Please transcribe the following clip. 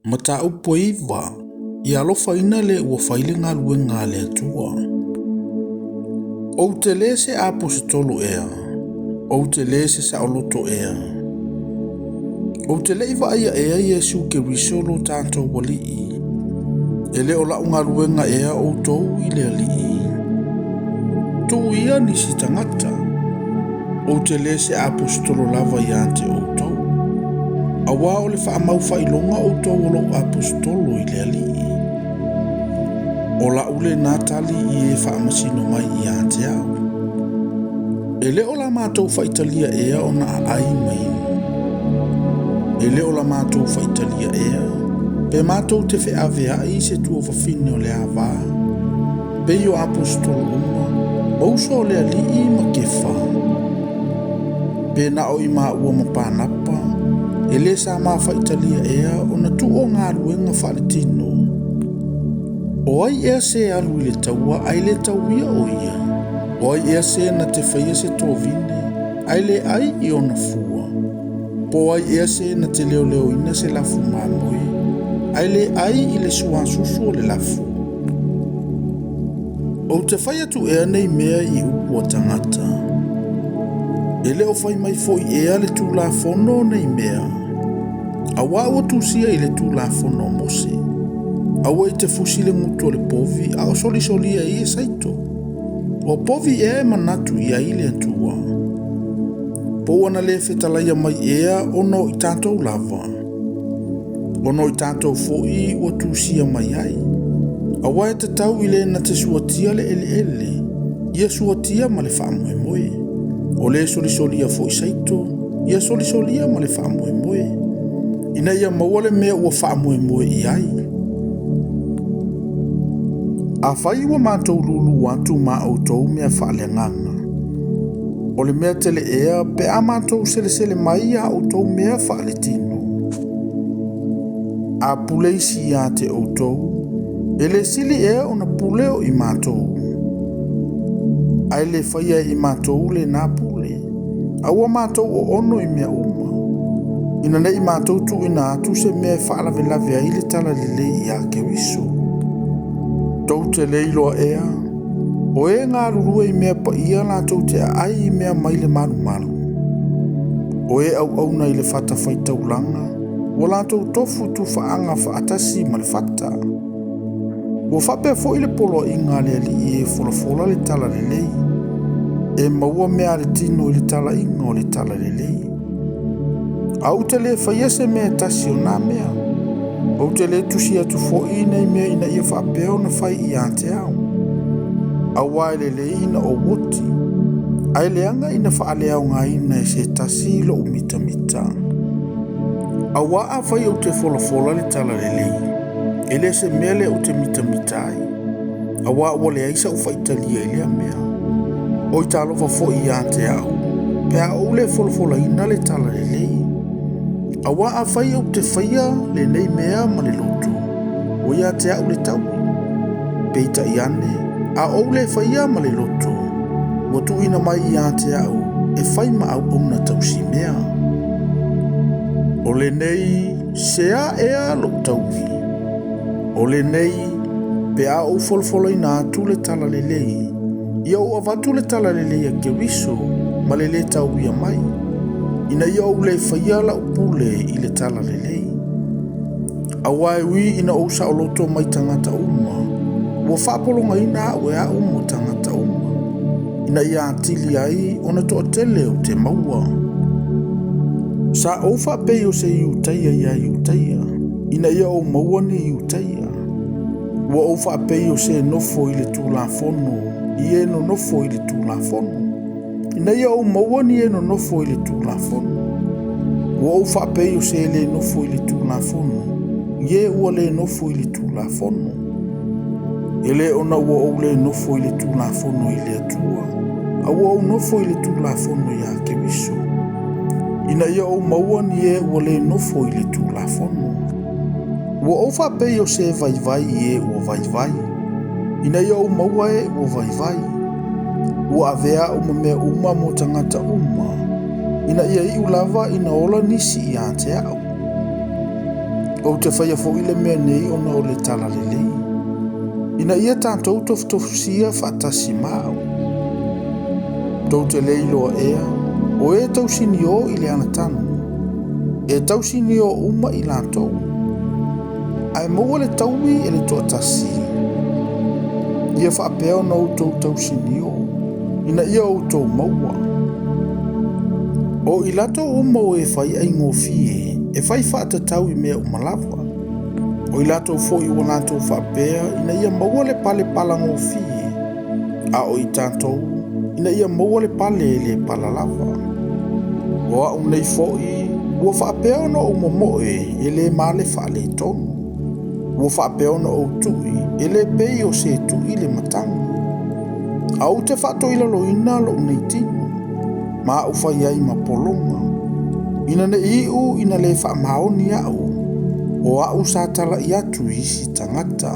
Mataupu e 9, Ia alofaina le ua fai le galuega a le Atua. Ou te le se aposetolo ea, ou te le se saoloto ea. Ou te le i vaaia ea Iesu Keriso lo tatou Alii. E le o lau galuega ea outou i le Alii. Tuu ia nisi tagata. Ou te le se aposetolo lava ia te outou. Auā o le faamaufaailoga outou o lou aposetolo i le Alii. O lau lena tali i e faamasino mai ia te au. E le o la matou faitalia ea ona aai ma inu. E le o la matou faitalia ea, pe matou te feaveai i se tuafafine o le ava, pei o aposetolo uma, ma uso o le Alii ma Kefa. Pe na o i maua ma Panapa, e le sa ma faitalia ea ona tuu o galuega faaletino. O ai ea se alu i le taua ae le tauia o ia? O ai ea se na te faia se tovine ae le ai i ona fua? Po o ai ea se na te leoleoina se lafu mamoe ae le ai i le suasusu o le lafu? Ou te fai atu ea nei mea i upu a tagata. E le o fai mai foi ea le Tulafono nei mea. Auā ua tusia i le Tulafono a Mose, Aua e te fusi le gutu o le povi a o solisolia ai e saito. O povi ea e manatu i ai le Atua? Po ua na le fetalaia mai ea ona o i tatou lava? Ona o i tatou foi ua tusia mai ai. Auā e tatau i le na te suatia le eleele, ia suatia ma le faamoemoe. O le solisolia foi saito, ia solisolia ma le faamoemoe, ina ia maua le mea ua faamoemoe i ai. Afai ua matou lūlū atu ma outou mea faaleagaga, o le mea tele ea pe a matou selesele mai ia outou mea faaletino. A pule isi ia te outou, e le sili ea ona pule o i matou. Ae le faia e i matou lena pule, a ua matou oono i mea uma, ina ne i matou tuuina atu se mea e faalavelave ai le talalelei ia Keriso. Tou te le iloa ea, o e galulue i mea paia latou te aai i mea mai le malumalu. O e auauna i le fatafaitaulaga, ua latou tofu tufaaga faatasi ma le fata. Ua faapea foi le poloaiga a le Alii e folafola le talalelei, e maua mea a le tino i le talaiga o le talalelei. A ou te le faia se mea e tasi o nā mea, ou te le tusi atu foi nei mea ina ia faapea ona fai ia te au. Auā e lelei ina ou oti, ae leaga ina faaleaogaina e se tasi lou mitamita. Auā afai ou te folafola le talalelei, e le se mea lea ou te mitamita ai, auā ua leai sau faitalia i lea mea. Oi talofa foi ia te au, pe a ou le folafolaina le talalelei. Auā afai ou te faia lenei mea ma le loto, ua ia te au le taui. Peitai ane, a ou le faia ma le loto, ua tuuina mai ia te au e fai ma auauna tausimea. O lenei, sea ea lou taui. O lenei, pe a ou folafolaina atu le talalelei, ia ou avatu le talalelei a Keriso ma le lē tauia mai, ina ia ou le faia lau pule i le talalelei. Auā e ui ina ou saoloto mai tagata uma, ua faapologaina au e au mo tagata uma, ina ia atili ai ona toatele ou te maua. Sa ou faapei o se Iutaia ia Iutaia, ina ia ou maua ni Iutaia. Ua ou faapei o se nofo i le Tulafono i e nonofo i le Tulafono, ina ia ou maua ni e nonofo i le Tulafono. Ua ou faapei o se le nofo i le Tulafono, i e ua le nofo i le Tulafono. E le ona ua ou le nofo i le Tulafono i le Atua, a ua ou nofo i le Tulafono ia Keriso, ina ia ou maua ni e ua le nofo i le Tulafono. Ua ou faapei o se vaivai i e ua vaivai, ina ia ou maua e ua vaivai. Ua avea au ma mea uma mo tagata uma, ina ia iu lava ina ola nisi ia te au. Ou te faia foi le mea nei ona o le talalelei, ina ia tatou tofutofusia faatasi ma au. Tou te le iloa ea, o e tausinio i le agatanu, e tausinio uma i latou, ae maua le taui e le toatasi. Ia faapea ona outou tausinio, ina ia outou maua. O i latou uma o e fai aigofie, e fai faatatau i mea uma lava. O i latou foi ua latou faapea ina ia maua le pale palagofie, a o i tatou ina ia maua le pale e le pala lava. O au nei foi ua faapea ona ou momoe e le ma le faaletonu. Ua faapea ona ou tui e le pei o se tui le matagi. A ou te faatoilaloina lou nei tino, ma au fai ai ma pologa, ina ne i iu ina le faamaoni au, o au sa talai atu i isi tagata.